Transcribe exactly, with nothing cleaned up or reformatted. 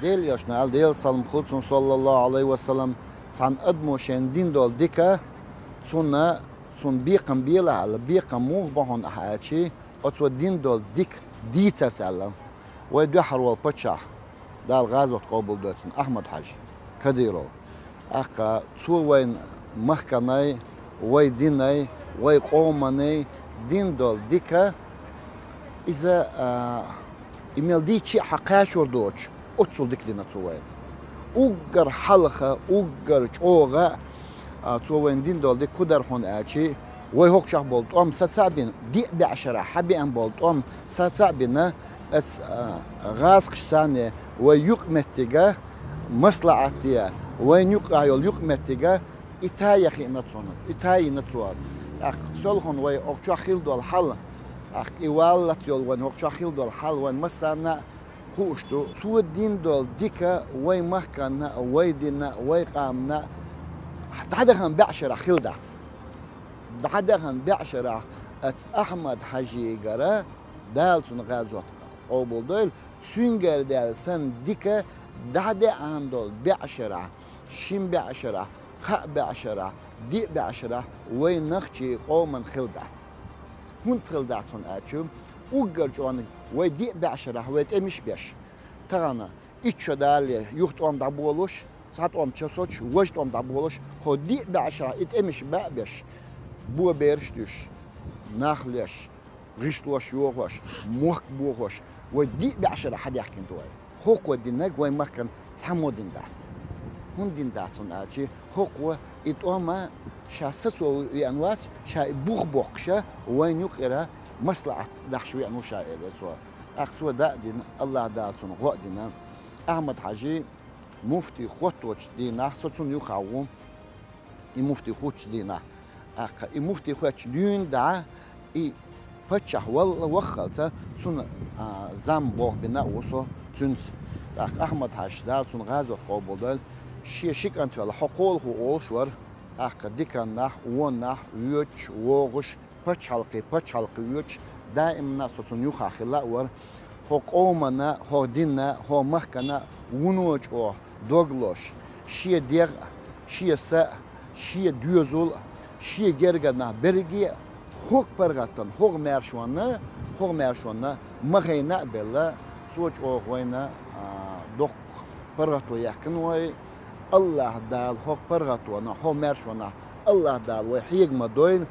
Делан Элчано аьлла, Делан салам хилда цунна, саллаллаху Ӏалайхи ва саллам, цхьан адамо шен дина долу дика, цунна, цунна бекхам белахь аьлла, бекхам муха бу хьуна аьлча, оцо дина долу дика дийцарца аьлла. Вай дуьххьара волу паччахь, Дала гӀазот къобалдойла цуьнан, Ахьмад-Хьаьжа Кадыров. ТӀаккха цо вайн махканай, вай динай, вай къоманай дина долу дика, иза, а, и мел дийцча а хьан кхачор доцуш, оццул дика дина цо вайна. Уггар хьалха, уггар чӀогӀа, а, цо вайна дина долу дика хӀун дара хьуна аьлча, вай хӀокху чохь болу тӀом саца а бина, диъ бӀе шарахь хьан беана болу тӀом саца а бина, оцу, а, гӀазкхашца вай юкъаметтига маслаӀат де, вайна юкъахь йолу юкъаметтига и тайе хиъна цунна, и тайина цо. ТӀаккха селхана вай хӀокху чохь хилла долу хьал, тӀаккха и валлалц йолу вайн хӀокху чохь хилла долу хьал вайн массарна а хууш ду. Цо дина долу дика вай махканна а, вай динна а, вай къаманна а дӀадахана бӀе шарахь хилла дац. ДӀадахана бӀе шарахь оцу Ахьмад-Хьаьжигара, Дала цуьнан гӀазот къобалдойла, цуьнгара даьлла санна дика дӀадеана долу бӀе шарахь, шин бӀе шарахь, кхаа бӀе шарахь, диъ бӀе шарахь вайн нохчийн къоманна хилла дац. ХӀунда хилла дац хьуна аьлча, уггар чӀогӀа вай диъ бӀе шарахь вай тӀемаш беш, тахана итт шо далале юха тӀом дӀаболуш, цхьа тӀом часочу, важа тӀом дӀаболуш, хӀокху диъ бӀе шарахь и тӀемаш бан а беш, бо бераш а дуьсуш, нах леш, гӀишлош йохош, мохк бохош, вай диъ бӀе шарахь хьадаьхкина ду вай. ХӀокхо динарг вайн махкана цхьаммо дина дац. ХӀунда дина дац хьуна аьлча, хӀокхо и тӀом ша сацо веана вац, ша и бух боккхуш, вайна юкъара маслаӀат дахьаш веана ву ша, элира цо. ТӀаккха цо дӀа а дина, АллахӀ Дала цунна гӀо а дина. Ахьмад-Хьаьжа муфти хӀотточу дийнахь со цунна юххе ву, и муфти хӀуттучу дийнахь. ТӀаккха и муфти хӀоьттича дуьйна дӀа, и паччахь валла ваххалца цунна, а, зам болх бина а ву со цуьнца. ТӀаккха Ахьмад-Хьаьжас, Дала цунна гӀазот къобалдойла, шен ши кӀант велла, хьо кхолахо олуш вара, тӀаккха диканнахь, воннахь, воьдуш, вогӀуш, пачхьалкхе, пачхьалкхе воьдуш, даимна а со цунна юххе хилла а вара, хӀокху къоманна, хӀокху динна, хӀокху махкана вуно чӀогӀа дог лозуш, шен дегӀ а, шен са а, шен доьзал а, шен гергара нах берриге а хӀокху паргӀатана, хӀокху маьршонна, хӀокху маьршонна ма хайна а белла, цо чӀогӀа вайна, а, доккха паргӀато яьккхина вай. АллахӀ Дала хӀокху паргӀатонах, хӀокху маьршонах АллахӀ Дала вай хьега ма дойла.